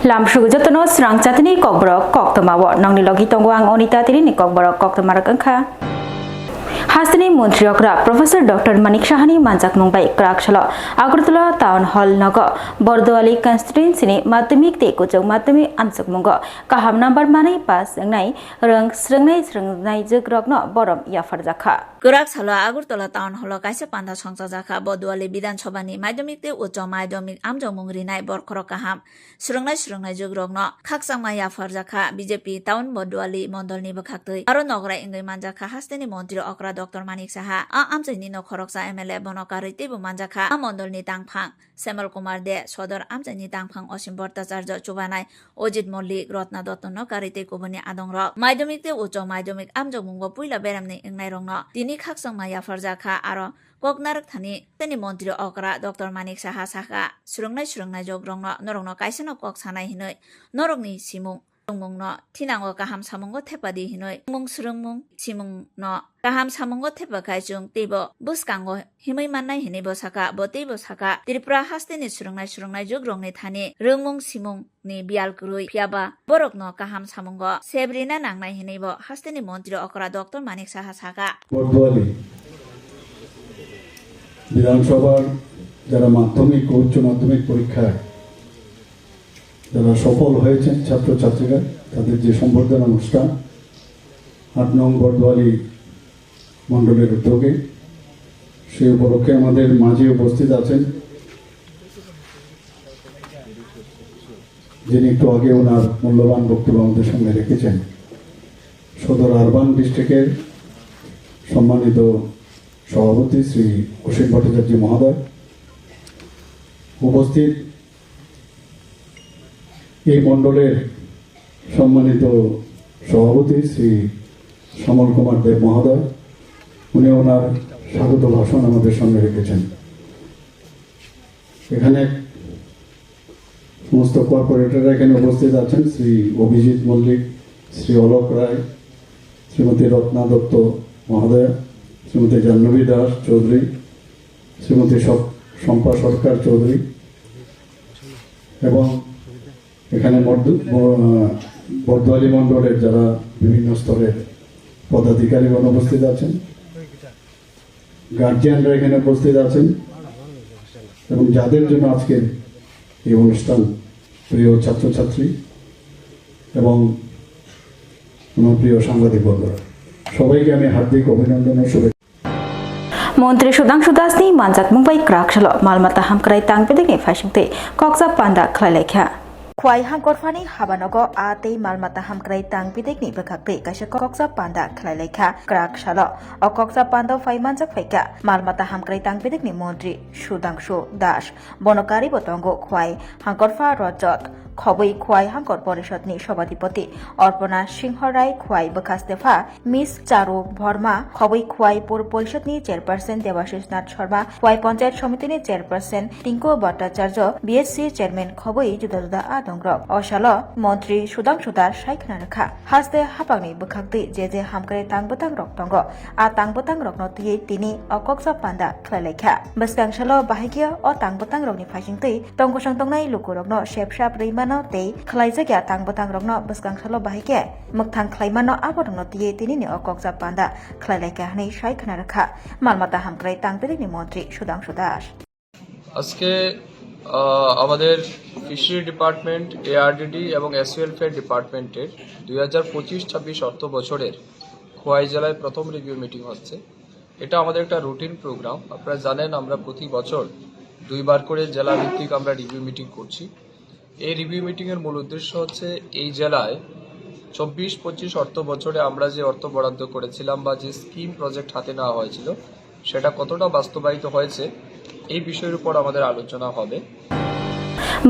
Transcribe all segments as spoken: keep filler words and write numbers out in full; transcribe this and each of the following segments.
Lamsugo jotono srang chatini kokborok koktwmao. Nongni logi tongo ang Onita Tirini kokborok koktwmarok wngkha. Hasteni montri okra Professor Doctor Manik Sahani manjakmung bai kwrak salo Agartala Town Hall nogo Borduali constituency ni madhyamik tei kuchuk madhyamik amchukmungo kaham number manwi pass wngnai rwng srwngnai srwngnai jwkrokno borom yapharjakha. Kwrak salo Agartala Town Hall o kaisa panda songchajakha Borduali Bidhan Sabha ni madhyamik tei ucho madhyamik amchukmung rinai borkhorok kaham srwngnai srwngnai jwkrokno khakchangma yapharjakha B J P Town Borduali mondolni bwkhaktwi. Aro nograi wngwi manjakha hasteni montri okra Doctor Manik Saha. A amchaini nok khoroksa M L A bono karwi teibo manjakha a mondolni tangphang Semal Kumar De, sodor amchaini tangphang Osim Bhattacharya, chubanai Ojit Mollik, Ratna Dotto no karwi tei kubuni adongrok. Madhyamik tei ucho madhyamik amchukmungo puila beramni wngnairokno tini khakchangma yapharjakha. Aro kok narwk thani tini montri okra Doctor Manik Saha sakha, srwngnai srwngnai jwkrokno norokno kaisano kok sanai hinwi norokni simung swrwngmungno thinango kaham samungo thepadi hinwi swrwngmung simungno kaham samungo thepakhai chwng teibo bwskango himwi mannai hinwi bo sakha. Bo teibo sakha, Tripura hasteni srwngnai srwngnai jwkrokni thani rwngmung simung ni biyal kwrwi, phiyaba borokno kaham samungo sebrina nangnai hinwi bo hasteni montri okra Doctor Manik Saha sakha. Bordowali বিধানসভার যারা মাধ্যমিক ও উচ্চ মাধ্যমিক পরীক্ষায় যারা সফল হয়েছেন ছাত্রছাত্রীরা, তাদের যে সম্বর্ধনা অনুষ্ঠান আট নং বর্দোয়ালি মণ্ডলের উদ্যোগে, সেই উপলক্ষে আমাদের মাঝে উপস্থিত আছেন যিনি একটু আগে ওনার মূল্যবান বক্তব্য আমাদের সামনে রেখেছেন, সদর আরবান ডিস্ট্রিক্টের সম্মানিত সভাপতি শ্রী অসীম ভট্টাচার্য মহোদয়, উপস্থিত এই মণ্ডলের সম্মানিত সভাপতি শ্রী শ্যামল কুমার দেব মহোদয়, উনি ওনার স্বাগত ভাষণ আমাদের সামনে রেখেছেন। এখানে সমস্ত কর্পোরেটররা এখানে উপস্থিত আছেন, শ্রী অভিজিৎ মল্লিক, শ্রী অলোক রায়, শ্রীমতী রত্না দত্ত মহোদয়া, শ্রীমতী জাহ্নবী দাস চৌধুরী, শ্রীমতী সব-, শম্পা সরকার চৌধুরী এবং এখানে মর্দু-, ম-, আহ, বর্দোয়ালি মণ্ডলের যারা বিভিন্ন স্তরের পদাধিকারীগণ উপস্থিত আছেন, গার্জিয়ানরা এখানে উপস্থিত আছেন এবং যাদের জন্য আজকের এই অনুষ্ঠান, প্রিয় ছাত্রছাত্রী এবং আমার প্রিয় সাংবাদিক বন্ধুরা, সবাইকে আমি হার্দিক অভিনন্দন ও শুভেচ্ছা। Montri Sudhangshu Das ni manjakmung bai kwrak salo mal mata hamkrai tang bedekni phaisingtwi kokjak panda khlai laikha. Khwai hangkorphani habanogo a tei mal mata hamkrai tang bedekni bwkhaktwi kaisa kokjak panda khlai laikha kwrak salo. O kokjak panda phai manjak phaikha mal mata hamkrai tang bedekni montri Sudhangshu Das. Bono karwi bo tongo Khwai hangkorpha Rojot, khobwi Khwai hangkor porishodni sobadipoti Orpona Singho Rai, Khwai bwkha stepha Miss Charu Borma, khobwi Khwai pur porishodni chairperson Debashish Nath Sharma, Khwai panchayat somitini chairperson Tinku Bhattacharya, B S C chairman khobwi juda juda adongrok. O salo montri Sudhangshu Das sai khna rwkha. Haste haphangni bwkhaktwi je je hamkrai tang bwtang rok tongo, a tang bwtang rokno twiwi tini o kokjak panda khlai laikha. Bwskang salo bahai khe o tang bwtang rokni phaisingtwi tongkosong tongnai lukurokno sep sap rwi mano tei khlaijak ya tang bwtang rokno bwskang salo bahai khe mwkthang khlai mano, abo rokno twiwi tinini o kokjak panda khlai laikha hwnwi sai khna rwkha mal mata hamkrai tang bedekni montri Sudhangshu Das. আজকে আহ, আমাদের fishery department, ARDD এবং SC welfare ডিপার্টমেন্টের দুই হাজার পঁচিশ ছাব্বিশ অর্থ বছরের খোয়াই জেলায় প্রথম রিভিউ মিটিং হচ্ছে। এটা আমাদের একটা রুটিন প্রোগ্রাম। আপনারা জানেন, আমরা প্রতি বছর দুইবার করে জেলা ভিত্তিক আমরা রিভিউ মিটিং করছি। এই রিভিউ মিটিংয়ের মূল উদ্দেশ্য হচ্ছে এই জেলায় চব্বিশ পঁচিশ অর্থ বছরে আমরা যে অর্থ বরাদ্দ করেছিলাম বা যে স্কিম প্রজেক্ট হাতে নেওয়া হয়েছিল, সেটা কতটা বাস্তবায়িত হয়েছে, এই বিষয়ের উপর আমাদের আলোচনা হবে।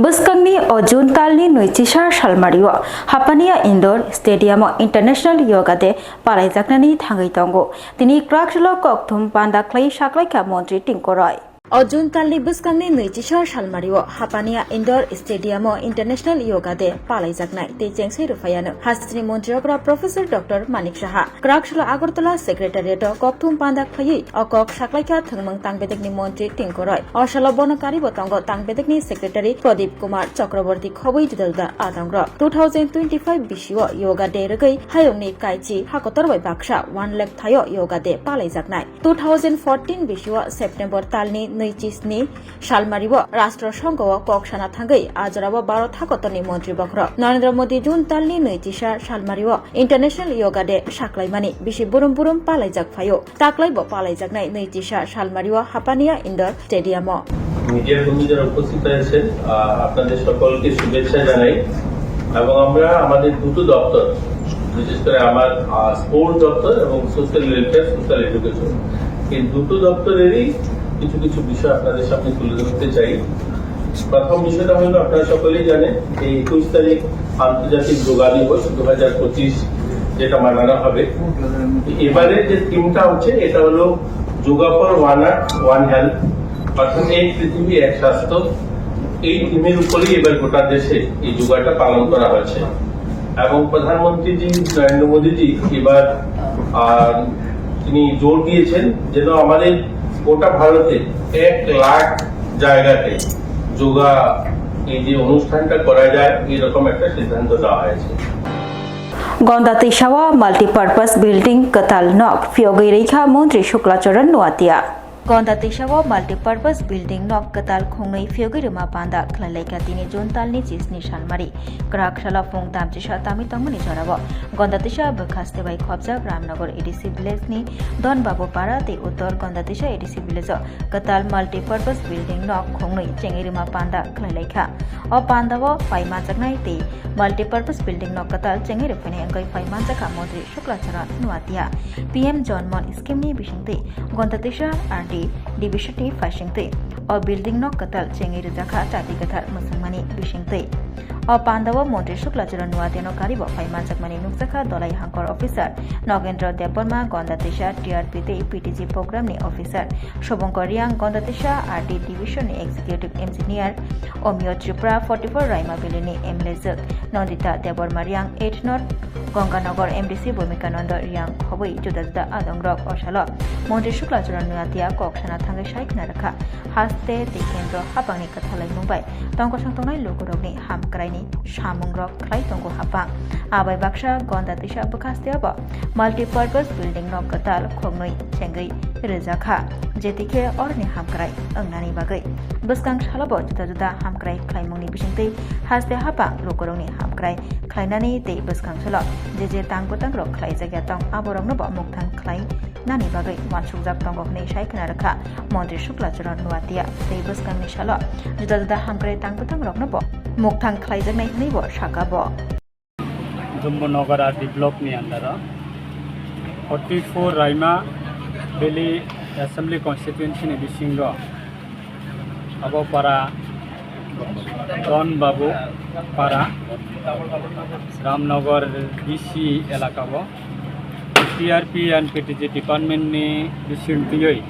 Bwskangni o June talni nui chisa salmario Hapania Indoor Stadium o International Yoga Day palaijaknani thangwi tongo. Tini kwrak salo kokthum panda khlai saklaikha montri Tinku Roy. O June talni bwskangni nwichisa salmario Hapania Indoor Stadium o International Yoga Day palaijaknai tei chengsai rwphaiano hasteni montri okra Professor Doctor Manik Saha. Kwraksalo Agartala Secretariat o kokthum panda khaiwi o kok saklaikha thwngmung tangbedekni montri Tinku Roy. O salo bono karibo tongo tangbedekni Secretary Pradip Kumar Chakraborty khobwi juda juda adongrok. Two thousand twenty-five bisio Yoga Day rwgwi hayungni kaichi hakotor bai baksa one lakh thaio Yoga Day palaijaknai. Two thousand fourteen bisio September talni nwichi sni salmario Rashtra Songho o kok sana thangwi a jorao Bharat hakotorni montri bokhorok Narendra Modi June talni nwichisa salmario International Yoga Day saklaimani bisi burum burum palaijak phaio. Taklai bo palaijaknai nwichisa salmario Hapania Indoor Stadium o. মিডিয়ার বন্ধু যারা উপস্থিত হয়েছেন, আহ, আপনাদের সকলকে শুভেচ্ছা জানাই। এবং আমরা আমাদের দুটো দপ্তর, বিশেষ করে আমার, আহ, স্পোর্টস দপ্তর এবং সোশ্যাল ওয়েলফেয়ার, সোশ্যাল এডুকেশন, এই দুটো দপ্তরেরই কিছু কিছু বিষয় আপনাদের সামনে তুলে ধরতে চাই। প্রথম বিষয়টা হলো, আপনারা সকলেই জানেন যে একুশ তারিখ আন্তর্জাতিক যোগা দিবস দু হাজার পঁচিশ, যেটা মানানো হবে। এবারে যে থিমটা হচ্ছে, এটা হলো yoga for one earth one health, অর্থাৎ এক পৃথিবী এক স্বাস্থ্য। এই থিমের উপরেই এবার গোটা দেশে এই যোগাটা পালন করা হয়েছে। এবং প্রধানমন্ত্রীজি নরেন্দ্র মোদীজি এবার, আহ, তিনি জোর দিয়েছেন যেন আমাদের গোটা ভারতে এক লাখ জায়গাতে যোগা এই যে অনুষ্ঠানটা করা যায়, এরকম একটা সিদ্ধান্ত নেওয়া হয়েছে। Gonda Tisao Multipurpose Building kwtal nok phiyogwi rwkha Montri Shukla Charan Noatia. Gonda Tisao Multipurpose Building nok kwtal khungnwi phiyogwi rwma panda khlailaikha tini June talni chisni salmari. Kwrak salo phung tamchisa tangwi tongmani jorao Gonda Tisa bwkhaste bai khopjak Ramnagar A D C village ni Don Babu Para tei Uttor Gonda Tisa A D C village o kwtal multipurpose building nok khungnwi chengwi rwma panda khlailaikha. O pandao phai manjaknai tei multipurpose building nok kwtal chengwi rwphainai wngwi phai manjakha Montri Shukla Charan Noatia. P M Janman scheme ni bisingtwi Gonda Tisa R D division ni phaisingtwi o building nok kwtal chengwi rwjakha chati kwthar mwswngmani bisingtwi. O pandao Montri Shukla Charan Noatia no karibo phai manjakmani nukjakha Dolai Hangkor officer Nogendra Debbarma, Gonda Tisa T R P tei P T G program ni officer Subhankar Reang, Gonda Tisa R D division ni executive engineer Omiyo Tripura, forty four Raima Valley ni M L A jwk Nandita Debbarma Reang, eight North Ganganagar M D C Bhumika Nanda Reang khobwi juda juda adongrok. O salo Montri Shukla Charan Noatia kok sana thangwi sai khna rwkha, haste tei kendro hapangni kwthalaimung bai tongkosong tongnai lukurokni hamkraini samungrok khlai tongo hapang. Abai baksa Gonda Tisa bwkhasteo bo multipurpose building no kwtal khungnwi chengwi rwjakha, jetikhe oroni hamkrai wngnani bagwi. Bwskang salo bo juda juda hamkrai khlaimungni bisingtwi haste hapang lukurokni hamkrai khlainani tei bwskang salo je je tang bwtangrok khlaijakya tong aborokno bo mukthang khlai nani bagwi uansukjak tongo hwnwi sai khna rwkha Montri Shukla Charan Noatia. Tei bwskangni salo juda juda hamkrai tang bwtangrokno bo mukthang khlaijaknai hwnwi bo sakha bo. Jumbanagar R D block ni under o forty four Raima Valley Assembly Constituency ni bisingo abo para Don Babu Para, Ramnagar D C elaka o T R P and P T G department ni bisingtwi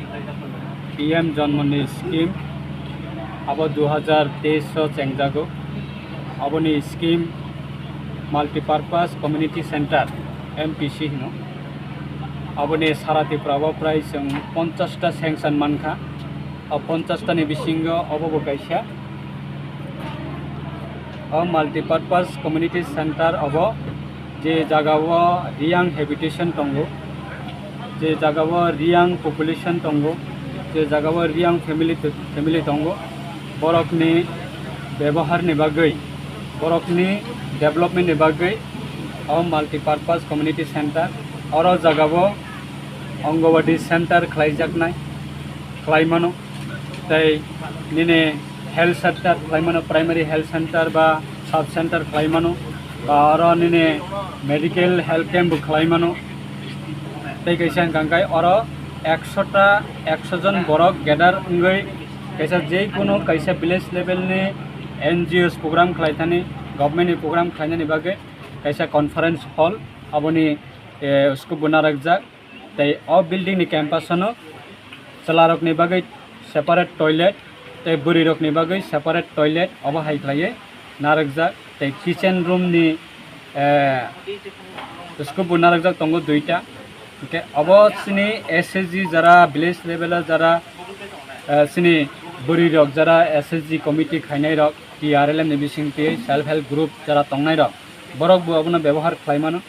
P M Janman ni scheme abo dui hajar teis o chengjago. Aboni scheme Multipurpose Community Center, M P C hino. Aboni sara Tripura o prai chwng ponchash ta sanction mankha. O ponchash ta ni bisingo obo bo kaisa. O Multipurpose Community Center obo je jaga o Reang habitation tongo, je jaga o Reang population tongo, je jaga o Reang family, family tongo, borokni beboharni bagwi, borokni development ni bagwi o Multipurpose Community Center, oro jaga o Anganwadi center khlaijaknai, khlaimano. Tei nini health center khlaimano, primary health center ba sub center khlaimano, ba oro nini medical health camp bo khlaimano. Tei kaisa hwnkha khe oro ekso ta, ekso jon borok gather wngwi kaisa je kono kaisa village level ni N G Os program khlaithani, government ni program khlainani bagwi kaisa conference hall aboni, eh, scope bo narwkjak. Tei o building ni campus ano chwlarokni bagwi separate toilet, tei bwrwi rokni bagwi separate toilet obo hai khlaiwi narwkjak, tei kitchen room ni, eh, scoop bo narwkjak tongo duita. Hwnkhe obo chini S H G jara village level o jara, eh, chini bwrwi rok jara S H G committee khainai rok, T R L M ni bising twi self help group jara tongnai rok, borok bo abono bebohar khlai mano.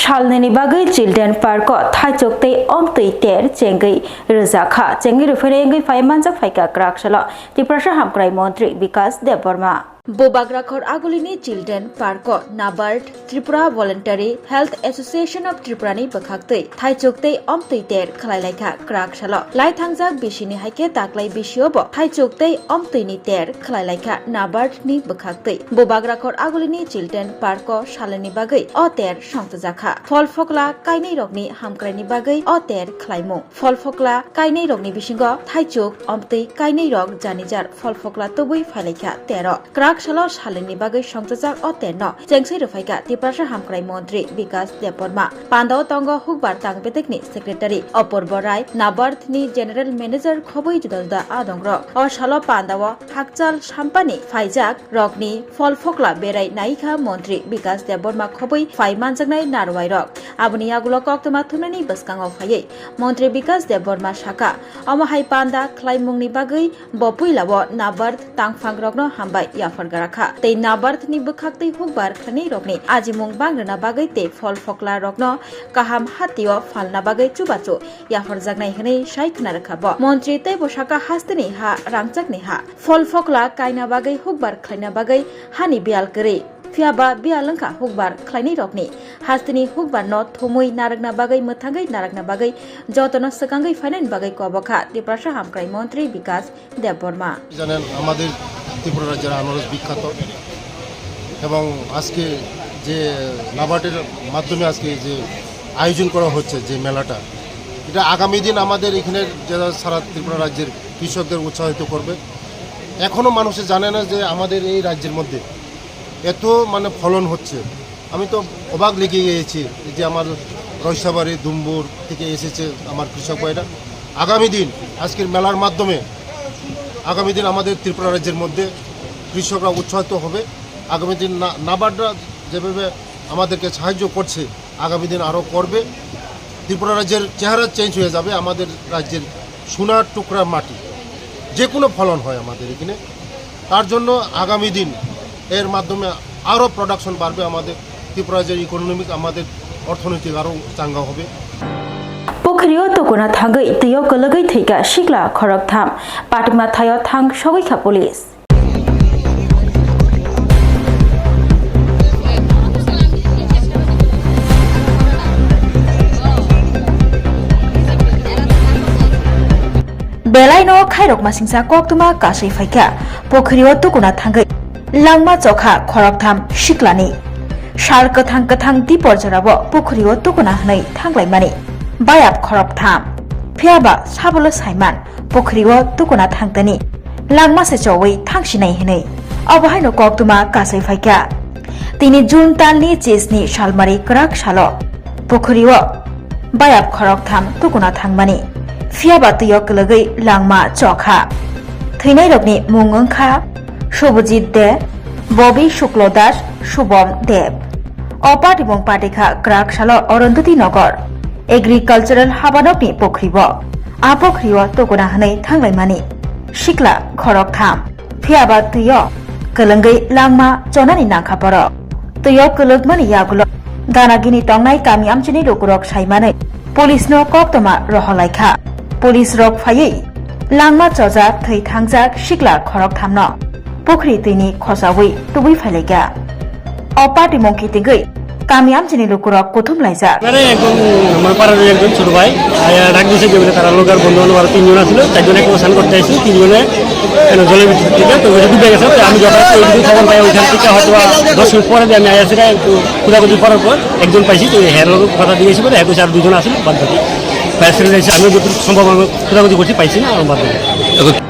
Salnini bagwi Children Park o thaichuk tei omtwi ter chengwi rwjakha. Chengwi rwphainai wngwi phai manjak phaikha kwrak salo Tiprasa Hamkrai Montri Bikas Debbarma. Bubagrakhor Agulini Children Park o NABARD, Tripura Voluntary Health Association of Tripura ni bwkhaktwi thaichuk tei omtwi ter khlai laikha kwrak salo. Lai thangjak bisini haikhe taklai bisio bo thaichuk tei omtwi ni ter khlai laikha NABARD ni bwkhaktwi. Bubagrakhor Agulini Children Park o salnini bagwi o ter songchajakha. Phol phokla kainwi rokni hamkraini bagwi o ter khlaimung. Phol phokla kainwi rokni bisingo thaichuk, omtwi kainwi rok janijar phol phokla tubui phailaikha tero. Kwrak salo salnini bagwi songchajak o terno chengswi rwphaikha Tiprasa Hamkrai Montri Bikas Debbarma. Pandao tongo Hukbar Tang Bedekni Secretary Apurbo Rai, NABARD ni General Manager khobwi juda juda adongrok. O salo pandao hakchal sampani phaijak rokni phol phokla berai naikha Montri Bikas Debbarma khobwi phai manjaknai narwai rok. Aboni yagulo koktwma thumnani bwskango phaiwi Montri Bikas Debbarma saka, omo hai panda khlaimungni bagwi bo puilao NABARD tangphangrokno hambai yaphar Garakha tei NABARD ni bwkhak tei hukbar khwlainai rokni ajimung bangrwna bagwi tei phol phokla rokno kaham hatio phalna bagwi chubachu yapharjaknai hwnwi sai khwna rwkha bo. Montri teibo sakha hasteni ha rangchakni ha phol phokla kaina bagwi hukbar khwlaina bagwi hani biyal kwrwi. Phiyaba biyal wngkha hukbar khwlainai rokni. Hasteni hukbar no thumwi narwkna bagwi mwthangwi narwkna bagwi jotono swkangwi phainani bagwi kobokha Tiprasa Hamkrai Montri Bikas Debbarma. জানেন, আমাদের ত্রিপুরা রাজ্যের আনারস বিখ্যাত এবং আজকে যে নাবার্ডের মাধ্যমে আজকে যে আয়োজন করা হচ্ছে যে মেলাটা, এটা আগামী দিন আমাদের এখানে যারা সারা ত্রিপুরা রাজ্যের কৃষকদের উৎসাহিত করবে। এখনও মানুষে জানে না যে আমাদের এই রাজ্যের মধ্যে এত মানে ফলন হচ্ছে। আমি তো অবাক লেগে গেছি যে আমার রইসাবাড়ি, ডুম্বুর থেকে এসেছে আমার কৃষক ভাইরা। আগামী দিন আজকের মেলার মাধ্যমে আগামী দিন আমাদের ত্রিপুরা রাজ্যের মধ্যে কৃষকরা উৎসাহিত হবে। আগামী দিন না-, নাবার্ডরা যেভাবে আমাদেরকে সাহায্য করছে, আগামী দিন আরও করবে। ত্রিপুরা রাজ্যের চেহারা চেঞ্জ হয়ে যাবে, আমাদের রাজ্যের সোনার টুকরা মাটি, যে কোনো ফলন হয় আমাদের এখানে। তার জন্য আগামী দিন এর মাধ্যমে আরও প্রোডাকশন বাড়বে, আমাদের ত্রিপুরা রাজ্যের ইকোনমিক, আমাদের অর্থনৈতিক আরও চাঙ্গা হবে। Pukhrio tukuna thangwi twio kwlwgwi thwikha sikla khoroktham, patikma thaio thang sogwikha police. Belaino khairok masingsa koktwma kasui phaikha, pukhrio tukuna thangwi langma chokha khoroktham siklani. Sal kwthang kwthang dipor jorao pukhrio tukuna hwnwi thanglaimani bayap khoroktham. Phiyaba sabolo saiman pukhrio tukuna thangtani langma se chowi thangsinai hinwi. Obo haino koktwma kasui phaikha. Tini June talni chisni salmari kwrak salo pukhrio bayap khoroktham tukuna thangmani. Phiyaba twio kwlwgwi langma chokha. Thwinairokni mung wngkha Subhajit De, Bobby Shuklo Das, Shubham Deb. O patimung patikha kwrak salo Arundhati Nagar Agricultural Habanokni pukhribo. A pukhrio tukuna hwnwi thanglaimani sikla khoroktham. Phiyaba twio kwlwngwi langma chonani nangkha borok. Twio kwlwkmani yagulo ganagini tongnai kami amchini lukurok saimanwi police no koktwma rohorlaikha. Police rok phaiwi langma chojak thwi thangjak sikla khorokthamno pukhri twini khosawi tubui phailaikha. O patimung kitingwi kami amchini lukurok kuthum laijak. আরে একজন আমার পাড়ার একজন ছোট ভাই, আয়া ডাক দিছে যে বলে তারা লোক আর বন্ধু বান্ধব আরো তিনজন আছিল, চারজনে কোনো স্নান করতে আসছিল, তিনজনে কেন জলের ভিতরে থেকে তো ওই ডুবে গেছে। তো আমি যখন ওই দিকে খবর পাই ওইখান থেকে হয়তো বা দশ মিনিট পরে দিয়ে আমি আয়া সেটা একটু খোঁজাখুঁজি করার পর একজন পাইছি, তো হেরোর কথা দিয়েছি বলে হ্যাঁ কইছে আর দুজন আছিল বাদ বাকি। প্রায় সেটা এসে আমি যতটুকু সম্ভব আমি খোঁজাখুঁজি করছি, পাইছি না আমার বাদ বাকি।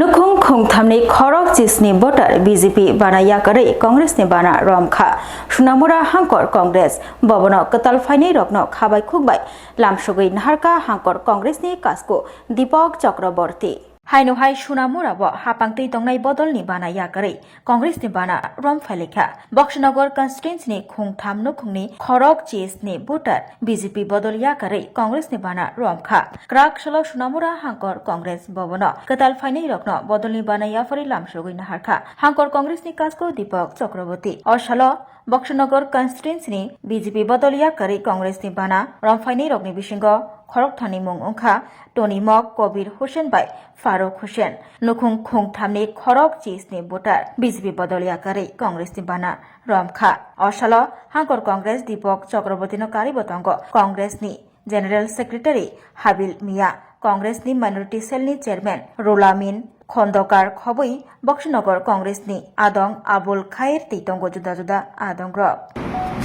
Nukhung khungthamni khorok chisni voter B J P bana yakarwi Congress ni bana romkha. Sunamura hangkor Congress bobono kwtal phainai rokno khabai khukbai lamsogwi naharkha hangkor Congress ni kasku Deepak Chakraborty. Haino hai Sunamura bo hapang twi tongnai bodol ni bana yakarwi Congress ni bana rom phailaikha. Boxnagar constituency ni khungtham nukhungni khorok chisni voter B J P bodol yakarwi Congress ni bana romkha. Kwrak salo Sunamura hangkor Congress bobono kwtal phainai rokno bodolni bana yaphari lamsogwi naharkha hangkor Congress ni kasku Deepak Chakraborty. O salo Boxnagar constituency ni B J P bodol yakarwi Congress ni bana romphainai rokni bisingo khorokthani mung wngkha Tony Mok, Kobir Hussain bai Faruk Hussain. Nukhung khungthamni khorok chisni voter B J P bodol yakarwi Congress ni bana romkha. O salo hangkor Congress Deepak Chakraborty no karwi bo tongo Congress ni General Secretary Habil Mia, Congress ni Minority Cell ni Chairman Rulamin Khondokar khobwi Boxnagar Congress ni adong Abul Khair tei tongo juda juda adong rok.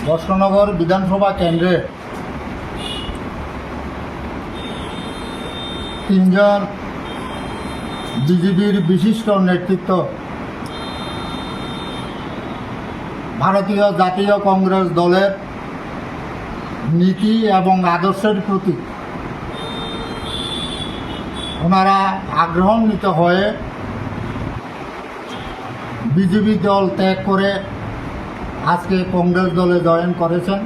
Boxanagar বিধানসভা কেন্দ্রে তিনজন বিজেপির বিশিষ্ট নেতৃত্ব ভারতীয় জাতীয় কংগ্রেস দলের নীতি এবং আদর্শের প্রতি ওনারা আগ্রহান্বিত হয়ে বিজেপি দল ত্যাগ করে আজকে কংগ্রেস দলে জয়েন করেছেন।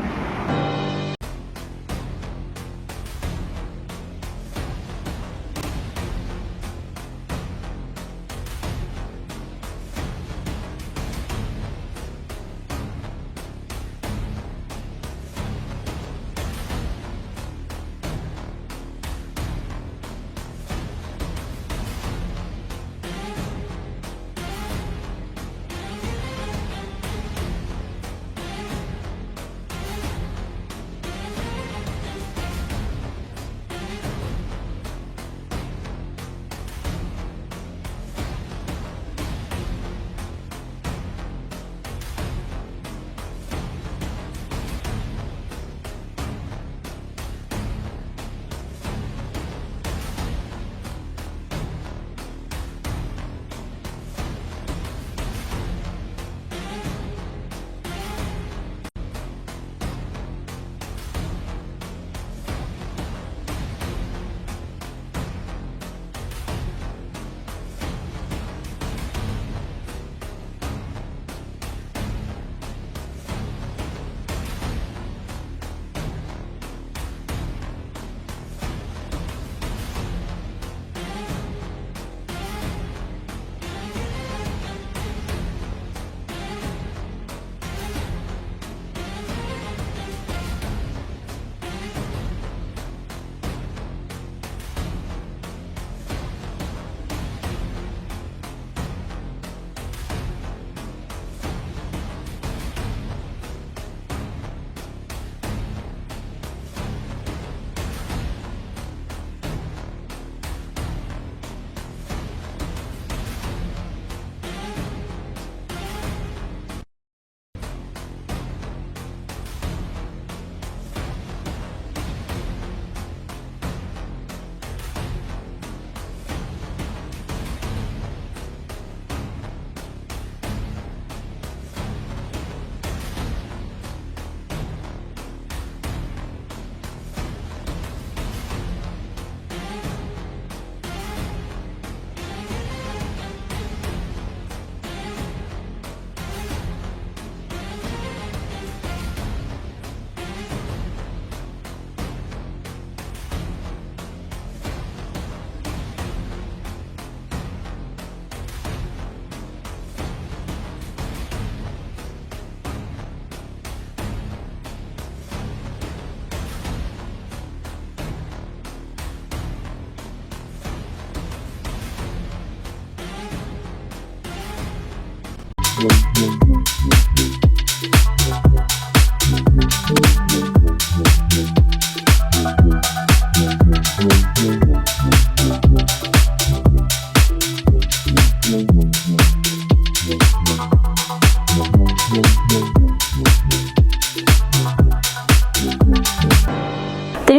Tini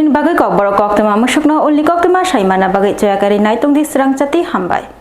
bagwi kokborok koktwma musukno ulni koktwma saimana bagwi choyakari naitung di srangchati hambai.